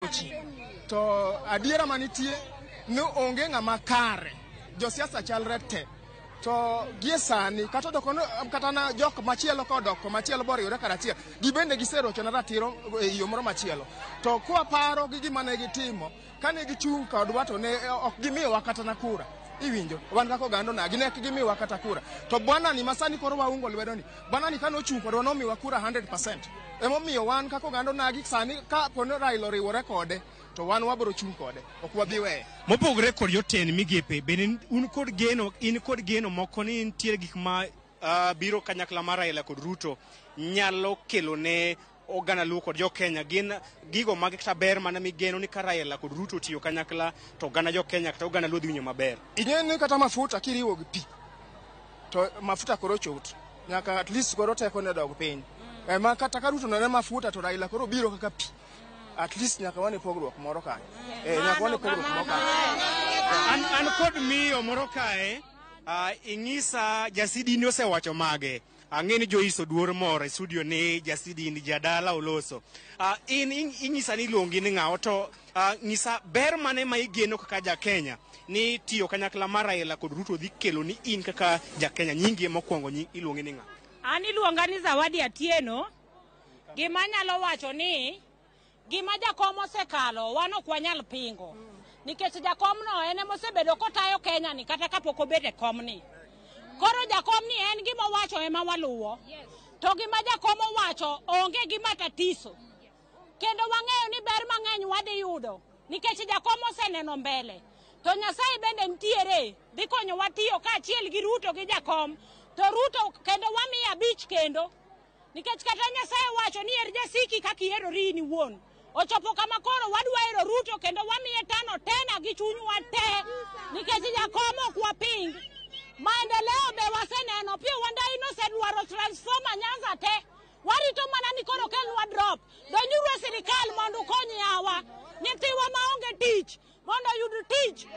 ochimo. To adiera manitie ni onge ng'ama kare, josiasa chalre te. To gie sani kata odoko kata na jok machielo kodok machielo boriwore karachiel, gibende giserochona ratiro e yo moro machielo. To kwaparo gi gima ne gitimo kane gichung' kodwa, to ne ok gimiyowa kata na kura. Iwinjo, wan kaka oganda onagi ne ok gimiyowa kata kura. To bwana ni masani koro waungo lwedo ni bwana ni kane ochung' kodwa nomiwa kura 100%. Emomiyo wan kaka oganda onagi sani ka po ni Raila oriwore kode, to wan wabiro chung' kode, ok wabi weye. Mopogore kod jotend migepe, bende un kod geno, in kod geno moko ni nitiere gik ma biro kanyakla mar Raila kod Ruto nyalo kelo ne oganda Luo kod jo Kenya? Gin gigo mage kata ber mana migeno ni ka Raila kod Ruto otiyo kanyakla to oganda jo Kenya kata oganda Luo dhi winjo maber? Ing'e ni kata mafuta kiriwo gi pi to mafuta koro chot, nyaka at least koro teko ne dog piny. Ema kata ka Ruto nene mafuta to Raila koro biro kaka pi, at least nyaka wane pogruok moro kanyo. Nyaka wane pogruok moro kanyo. An kod miyo moro kae, ing'isa jasidini osewacho mage. Ang'e ni Joyce Oduor mor e studio ni jasidini jadala oloso. In ing'isa ni iluongi ni ng'awa, to ng'isa ber mane ma igeno kaka ja Kenya ni tiyo kanyakla mar Raila kod Ruto dhi kelo ni in kaka ja Kenya? Nyingi mokwongo, iluongi ni ng'a? An iluonga ni Zawadi Atieno. Gima anyalo wacho ni gima jakom osekalo wan ok wanyal pingo. Nikech jakom no en ema osebedo kotayo Kenya ni kata kapok obedo e kom ni. Koro jakom ni en gima owacho ema waluwo. To gima jakom owacho onge gi matatizo. Kendo wang'eyo ni ber mang'eny wadhi yudo nikech jakom oseneno mbele. To Nyasaye bende nitiere dhi konyowa tiyo kaachiel gi Ruto gi jakom. To Ruto kendo wamiye 5 kendo. Nikech kata Nyasaye wacho ni her jasiki kaka iherori in iwuon. Ochopo kama koro wadwa hero Ruto kendo wamiye 5 tena gi chunywa te. Nikech jakom ok waping. Maendeleo be waseneno, Opiyo Wandayi nosedwaro transformer Nyanza te. Warito mana ni koro kelnwa drop. Donjuru e sirikal mondo ukony yawa. Nyithiwa maonge tich mondo oyud tich.